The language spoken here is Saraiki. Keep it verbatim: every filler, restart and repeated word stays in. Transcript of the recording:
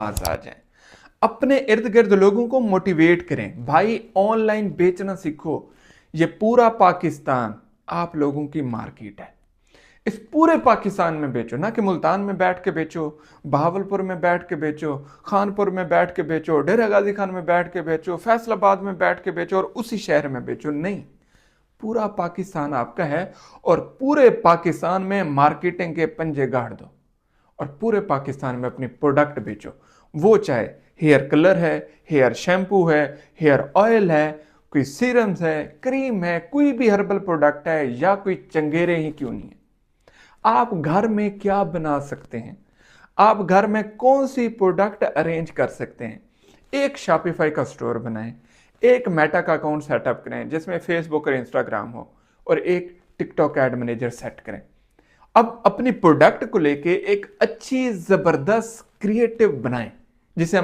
پاس آ جائیں۔ اپنے ارد گرد لوگوں کو موٹیویٹ کریں، بھائی آن لائن بیچنا سیکھو، یہ پورا پاکستان آپ لوگوں کی مارکیٹ ہے۔ اس پورے پاکستان میں بیچو، نہ کہ ملتان میں بیٹھ کے بیچو، بہاولپور میں بیٹھ کے بیچو، خانپور میں بیٹھ کے بیچو، ڈیرہ غازی خان میں بیٹھ کے بیچو، فیصل آباد میں بیٹھ کے بیچو اور اسی شہر میں بیچو، نہیں۔ پورا پاکستان آپ کا ہے اور پورے پاکستان میں مارکیٹنگ کے پنجے گاڑ دو اور پورے پاکستان میں اپنی پروڈکٹ بیچو۔ وہ چاہے ہیئر کلر ہے، ہیئر شیمپو ہے، ہیئر آئل ہے، کوئی سیرمز ہے، کریم ہے، کوئی بھی ہربل پروڈکٹ ہے یا کوئی چنگیرے ہی کیوں نہیں ہے۔ آپ گھر میں کیا بنا سکتے ہیں؟ آپ گھر میں کون سی پروڈکٹ ارینج کر سکتے ہیں؟ ایک شاپیفائی کا سٹور بنائیں، ایک میٹا کا اکاؤنٹ سیٹ اپ کریں جس میں فیس بک اور انسٹاگرام ہو، اور ایک ٹک ٹاک ایڈ منیجر سیٹ کریں۔ اب اپنی پروڈکٹ کو لے کے ایک اچھی زبردست کریٹو بنائیں، جسے ہم